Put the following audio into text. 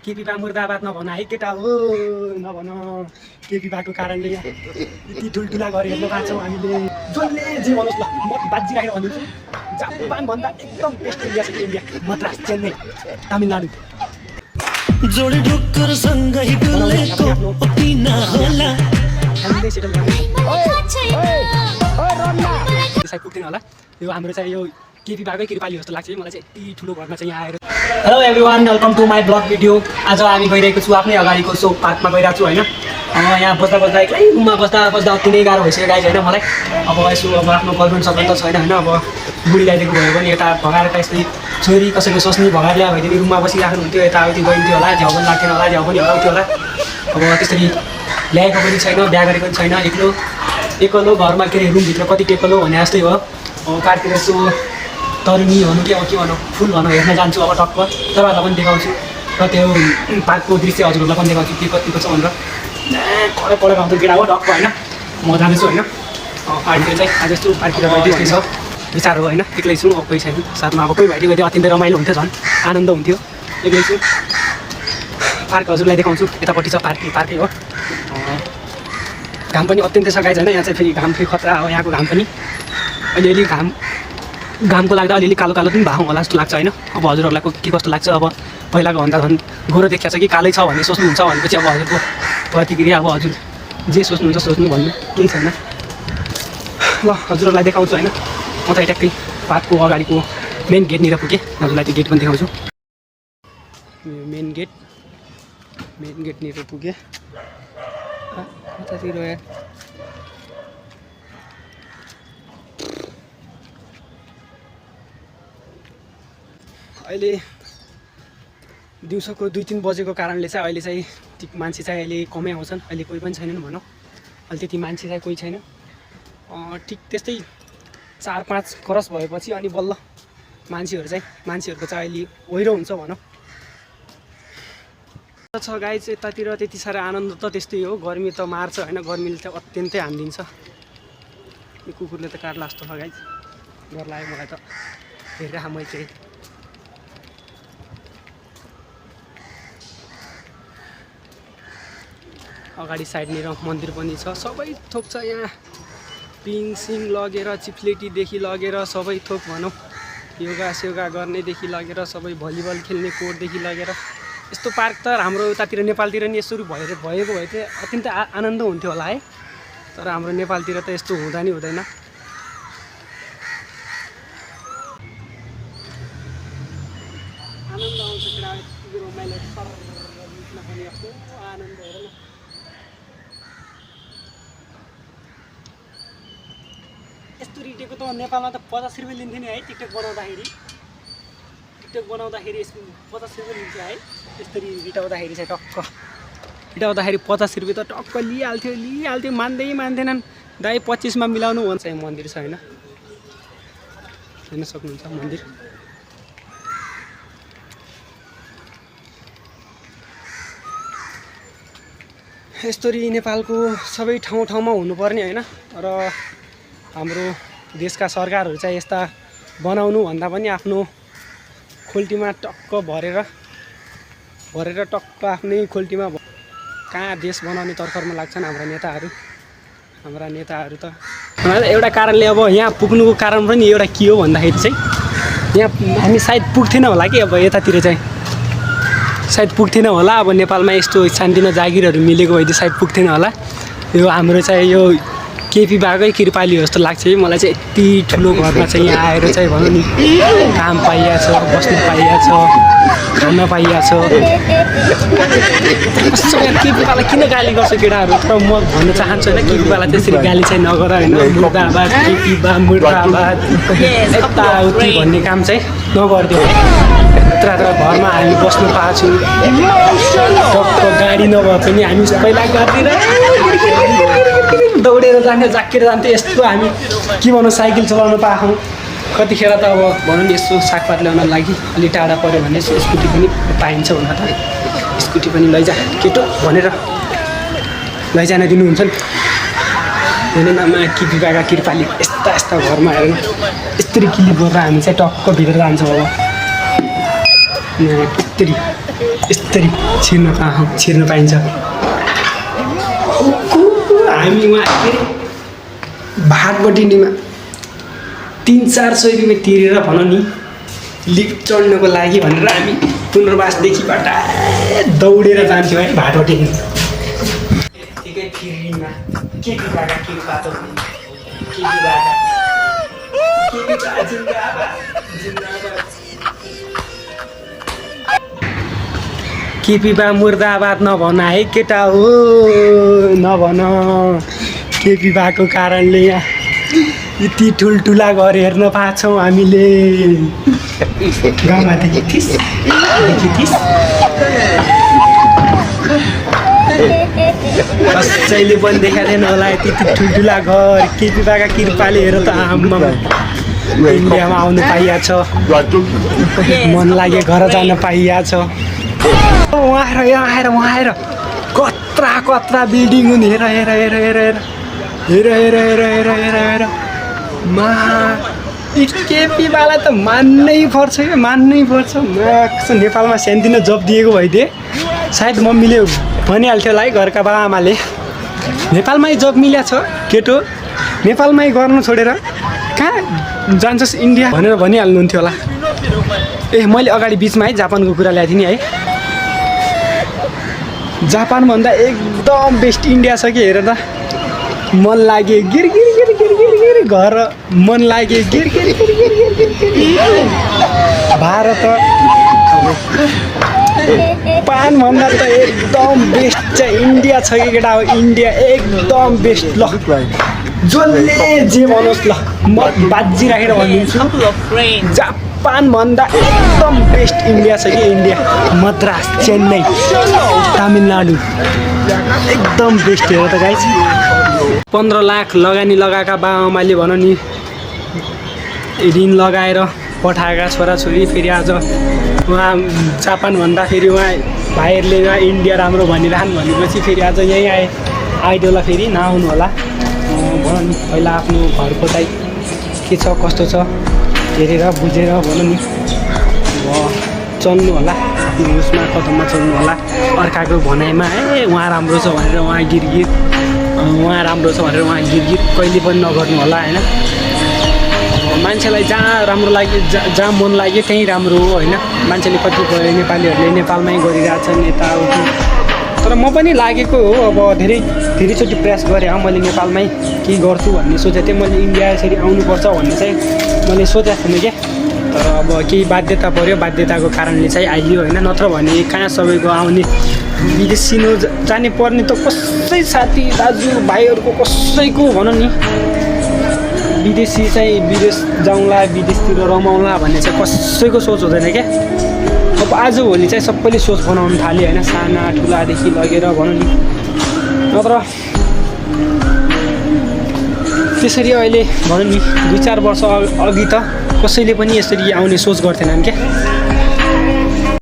केपीबा मुर्दाबाद नभन है केटा हो नभन केपीबाको कारणले यति ठुल्ठुला गरेर बाँच्छौँ हामीले जसले जे भन्नुहोस् ल म बाजी राखेर भन्दैछु जापानभन्दा एकदम बेस्ट इन्डिया छ इन्डिया मद्रास चेन्नई तमिलनाडु जोडी ढुक्कर सँगै डुलेको पिना होला हामीले सेटल गर्दै सायद पुग्दैन होला यो हाम्रो चाहिँ यो केपीबाकै कृपाली जस्तो लाग्छ मलाई चाहिँ यति ठुलो घरमा चाहिँ यहाँ आएर hello everyone welcome to my blog video आज हामी गइरहेको छु आफ्नै अगाडिको सो पार्कमा गइरहेको छु होइन यहाँ बस्दा बस्दा एक्लै रुममा बस्दा अति नै गाह्रो भइसक्यो गाइज होइन मलाई अब यसो अब आफ्नो गर्लफ्रेन्ड सबै त छैन होइन अब बुढी ल्याइदिएको भयो भने यता भगाएर यस्तै छोरी कसैको सोच्ने भगाएर ल्या भइदिने रुममा बसिराख्नुहुन्थ्यो यताउति गइन्थ्यो होला झ्याउ पनि लाग्थेन होला झ्याउ पनि हराउँथ्यो होला अब त्यसरी ल्याएको पनि छैन बिहा गरेको पनि छैन एक्लो घरमा के अरे रुमभित्र कति टेकलो भने जस्तै हो अब पार्कतिर यसो तरुनी भनौँ कि अब के भनौँ फुल भनौँ हेर्न जान्छु अब टक्क तपाईँहरूलाई पनि देखाउँछु र त्यो पार्कको दृश्य हजुरहरूलाई पनि देखाउँछु के कतिको छ भनेर पढेको आउँछ केटा हो टक्क होइन म जाँदैछु होइन पार्कतिर चाहिँ आज यस्तो पार्कतिर त्यस्तै छ विचार हो होइन एक्लै छु अब कोही छैन साथमा अब कोही भइदियो भने अत्यन्तै रमाइलो हुन्थ्यो झन् आनन्द हुन्थ्यो एक्लै छु पार्क हजुरलाई देखाउँछु यतापट्टि छ पार्कै हो घाम पनि अत्यन्तै सघाइ छैन यहाँ चाहिँ फेरि घाम फेरि खतरा हो यहाँको घाम पनि अलिअलि घामको लाग्दा अलिअलि कालो कालो पनि भाउ होला जस्तो लाग्छ होइन अब हजुरहरूलाई के कस्तो लाग्छ अब पहिलाको भन्दा झन् गोरो देखिएको छ कि कालै छ भन्ने सोच्नुहुन्छ भनेपछि अब हजुरको प्रतिक्रिया अब हजुर जे सोच्नुहुन्छ सोच्नु भन्नु केही छैन ल हजुरहरूलाई देखाउँछु होइन म त ट्याक्कै पार्कको अगाडिको मेन गेटनिर पुगेँ हजुरलाई त्यो गेट पनि देखाउँछु मेन गेटनिर पुगेँ कतातिर अहिले दिउँसोको 2-3 बजेको कारणले चाहिँ अहिले चाहिँ मान्छे चाहिँ अहिले कमै आउँछन् अहिले कोही पनि छैनन् भनौँ अहिले त्यति मान्छे चाहिँ कोही छैन ठिक त्यस्तै 4-5 क्रस भएपछि अनि बल्ल मान्छेहरूको चाहिँ अहिले ओहिरो हुन्छ भनौँ छ गाई चाहिँ यतातिर त्यति साह्रो आनन्द त त्यस्तै हो गर्मी त मार्छ होइन गर्मीले चाहिँ अत्यन्तै हानिदिन्छ यो कुकुरले त काट्ला जस्तो छ गाई डर लाग्यो मलाई त हेरेर मै चाहिँ अगाडि साइडनिर मन्दिर पनि छ सबै थोक छ यहाँ पिङसिङ लगेर चिप्लेटीदेखि लगेर सबै थोक भनौँ योगा गर्नेदेखि लगेर सबै भलिबल खेल्ने कोर्टदेखि लगेर यस्तो पार्क त हाम्रो उतातिर नेपालतिर नि यसरी भएको भए चाहिँ अत्यन्तै आनन्द हुन्थ्यो होला है तर हाम्रो नेपालतिर त यस्तो हुँदा नि हुँदैन आनन्द आउँछ आनन्द हेर यस्तो रिटेको त नेपालमा त 50 रुपियाँ लिन्थ्यो नि है टिकटक बनाउँदाखेरि यसको 50 रुपियाँ लिन्छ है यसरी रिटाउँदाखेरि चाहिँ टक्क रिटाउँदाखेरि 50 रुपियाँ त टक्क लिइहाल्थ्यो मान्दैनन् दाइ 25 मा मिलाउनु भन्छ चाहिँ मन्दिर छ होइन हेर्न सक्नुहुन्छ मन्दिर यस्तरी नेपालको सबै ठाउँमा हुनुपर्ने होइन र हाम्रो देशका सरकारहरू चाहिँ यस्ता बनाउनु भन्दा पनि आफ्नो खोल्टीमा टक्क भरेर टक्क आफ्नै खोल्टीमा कहाँ देश बनाउने तर्खरमा लाग्छन् हाम्रा नेताहरू त एउटा कारणले अब यहाँ पुग्नुको कारण पनि एउटा के हो भन्दाखेरि चाहिँ यहाँ हामी सायद पुग्थेन होला कि अब यतातिर चाहिँ सायद पुग्थेन होला अब नेपालमा यस्तो सानोतिनो जागिरहरू मिलेको भए सायद पुग्थेन होला यो हाम्रो चाहिँ यो केपीबाकै कृपाली जस्तो लाग्छ है मलाई चाहिँ यति ठुलो घरमा चाहिँ यहाँ आएर चाहिँ भनौँ नि काम पाइएको छ बस्नु पाइएको छ खान पाइएको छ कस्तो केपीबालाई किन गाली गर्छ केटाहरू तर म भन्न चाहन्छु होइन केपीबालाई त्यसरी गाली चाहिँ नगर होइन मुर्दाबाद केपीबा मुर्दाबाद यताउति भन्ने काम चाहिँ नगरिदियो यत्र घरमा हामी बस्नु पाएको छु टक्क गाडी नभए पनि हामी पहिला गर्दिन दौडेर जान्थ्यो जाक्केर जान्थ्यो यस्तो हामी के भनौँ साइकल चलाउनु पाएछौँ कतिखेर त अब भनौँ नि यसो सागपात ल्याउन लागि अलि टाढा पऱ्यो भने स्कुटी पनि पाइन्छ हुन त स्कुटी पनि लैजा केटो भनेर लैजान दिनुहुन्छ नि हेर्नु न केपीबाका कृपाली यस्ता घरमा हेर्नु यस्तरी क्लिप गरेर हामी चाहिँ टक्क भित्र जान्छौँ अब यस्तरी छिर्न पाइन्छ। हामी उहाँ के अरे भागबटिनीमा 300-400 रुपियाँ तिरेर भनौँ नि लिफ्ट चढ्नको लागि भनेर हामी पुनर्वासदेखिबाट दौडेर जान्थ्यौँ है भाटबटिनी। यत्तिकै फिरीमा के बिगाका के पातो के बिगाका केपीबा मुर्दाबाद नभन है केटा हो नभन। केपीबाको कारणले यहाँ यति ठुल्ठुला घर हेर्न पाछौँ हामीले। गाउँमा देखिथिस् कसैले पनि देखाएको थिएन होला यति ठुल्ठुला घर। केपीबाका कृपाले हेर त आमा इन्डियामा आउनु पाइहाल्छ, मन लागे घर जान पाइहाल्छ। वहाँ आएर कत्रा बिल्डिङ हुन्। हेर मा केपीवाला त मान्नै पर्छ क्या, मान्नै पर्छ। नेपालमा सानोतिनो जब दिएको भइदिए सायद मम्मीले भनिहाल्थ्यो होला है घरका बाबाआमाले नेपालमै जब मिल्या छ केटो, नेपालमै गर्नु छोडेर कहाँ जान्छस् इन्डिया भनेर भनिहाल्नुहुन्थ्यो होला। मैले अगाडि बिचमा है जापानको कुरा ल्याएको थिएँ नि है। जापानभन्दा एकदम बेस्ट इन्डिया छ कि हेर त। मन लागे गिर घर, मन लागे गिर भारत पानभन्दा त एकदम बेस्ट चाहिँ इन्डिया छ कि केटा हो। इन्डिया एकदम बेस्ट। ल जसले जे भनोस् ल म बाजी राखेर भनिदिन्छु जापानभन्दा एकदम बेस्ट इन्डिया छ कि इन्डिया। मद्रास, चेन्नई, तामिलनाडु एकदम बेस्ट हेर त गाइस। 15 लाख लगानी लगाएका बाबाआमाले भन नि ऋण लगाएर पठाएका छोराछोरी फेरि आज उहाँ जापानभन्दा फेरि उहाँ भाइहरूले उहाँ इन्डिया राम्रो भनिरहन् भनेपछि फेरि आज यहीँ आइदियो होला। फेरि नआउनु होला भन नि। पहिला आफ्नो घरको चाहिँ के छ कस्तो छ हेरेर बुझेर भन नि चल्नु होला। आफ्नो उसमा कदममा चल्नु होला। अर्काको भनाइमा उहाँ राम्रो छ भनेर उहाँ गिरगिर कहिले पनि नगर्नु होला होइन। मान्छेलाई जहाँ राम्रो लाग्यो जहाँ मन लाग्यो त्यहीँ राम्रो हो होइन। मान्छेले कतिपय नेपालीहरूले नेपालमै गरिरहेछन् यताउति, तर म पनि लागेको हो। अब धेरैचोटि प्रयास गरेँ मैले नेपालमै केही गर्छु भन्ने सोचेको थिएँ। मैले इन्डिया यसरी आउनुपर्छ भन्ने चाहिँ मैले सोचेको थिएँ क्या, तर अब केही बाध्यता पऱ्यो, बाध्यताको कारणले चाहिँ आइयो होइन। नत्र भने कहाँ सबैको आउने विदेश सिनो जाने पर्ने त कसै साथी दाजु भाइहरूको कसैको भन नि विदेशी चाहिँ विदेश जाउँला विदेशतिर रमाउँला भन्ने चाहिँ कसैको सोच हुँदैन क्या। अब आजभोलि चाहिँ सबैले सोच बनाउनु थाल्यो होइन, साना ठुलादेखि लगेर भनौँ नि। नत्र त्यसरी अहिले भनौँ नि 2-4 वर्ष अघि त कसैले पनि यसरी आउने सोच गर्थेनन् क्या।